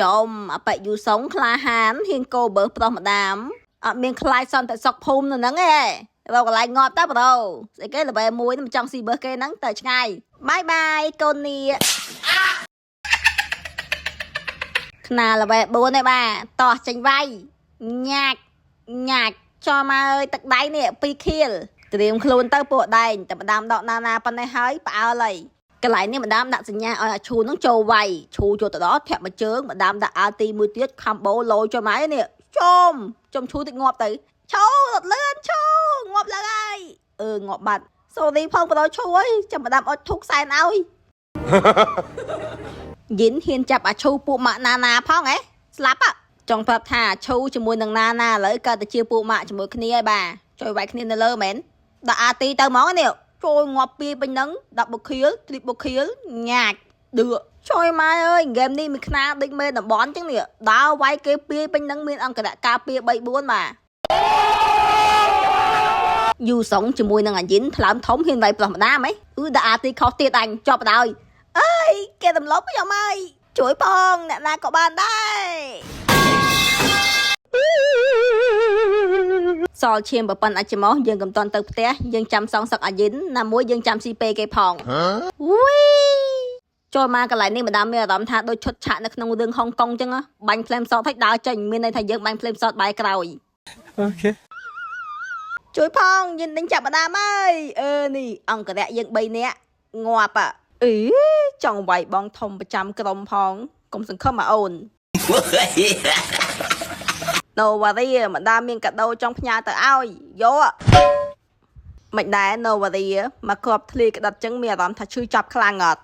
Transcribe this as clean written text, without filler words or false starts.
ចំអបិយូសុងក្លាហានហ៊ានកោបើប្រុសម្ដាមអត់មានខ្លាចសន្តិសុខភូមិនៅហ្នឹងឯងរកកន្លែងងាប់តើប្រូស្អីគេល្បែមួយមិនចង់ស៊ីបើគេហ្នឹងទៅឆ្ងាយបាយបាយកូននេះខ្នាល្បែ4ឯបាទតោះចេញវាយញាច់ញាច់ចំមកអើយទឹកដៃនេះ2ខៀលត្រៀមខ្លួនទៅពួកដែងតែម្ដាមដកណាណាប៉ុណ្ណេះហើយផ្អើលហើយកន្លែងនេះម្ដាមដាក់សញ្ញាឲ្យអាឈូនឹងចូលវាយឈូចូលទៅដល់ធាក់មួយជើងម្ដាមដាក់អាទីមួយទៀតខំបូលយចូលមកនេះជុំជុំឈូតិចងាប់ទៅឈូរត់លឿនឈូងាប់ឡើងហើយអឺងាប់បាត់ sorry ផងបដឈូអើយចាំម្ដាមអត់ធុកសែនឲ្យ យិនហ៊ានចាប់អាឈូពួកម៉ាក់ណាណាផងហ៎ស្លាប់ហ៎ចង់ប្រាប់ថាអាឈូជាមួយនឹងណាណាឥឡូវកើតទៅជាពួកម៉ាក់ជាមួយគ្នាហើយបាទជួយវាយគ្នានៅលើមែនដាក់អាទីទៅហ្មងនេះចូលងាប់ពីពេញហ្នឹង double kill triple kill ញាច់ដឺជួយម៉ែអើយហ្គេមនេះមានខ្នាដូចមេតំបន់ចឹងនេះដើរវាយគេពីពេញហ្នឹងមានអង្គរៈការពារ3 4បាទយូសុងជាមួយនឹងអាយិនថ្លើមធំហ៊ានវាយប្រុសម្ដាមហ៎អឺដាក់អាទីខុសទៀតអញជាប់បណ្ដោយអើយគេរំលោភខ្ញុំហើយជួយផងអ្នកណាក៏បានដែរសល់ឈាមប្រពន្ធអាចច្មោះយើងកំតន់ទៅផ្ទះយើងចាំសងសឹកអាយិនណាមួយយើងចាំស៊ីពេគេផងវីចូលមកកន្លែងនេះម្ដងមានអារម្មណ៍ថាដូចឈុតឆាកនៅក្នុងរឿងហុងកុងចឹងហ៎បាញ់ flame shot ឲ្យដើរចេញមានន័យថាយើងបាញ់ flame shot បែរក្រោយ Okay. ជួយផងយិនដេញចាប់ម្ដាមហើយអឺនេះអង្គរៈយើង3នាក់ងាប់อ่ะអីចង់វាយបងធំប្រចាំក្រុមផងកុំសង្ឃឹមអាអូន ណូវ៉ារីម្ដាមមានកាដូចង់ផ្ញើទៅឲ្យយកមិនដែរណូវ៉ារីមកគ្រាប់ធ្លាយក្តិតចឹងមានអារម្មណ៍ថាឈឺចាប់ខ្លាំងអត់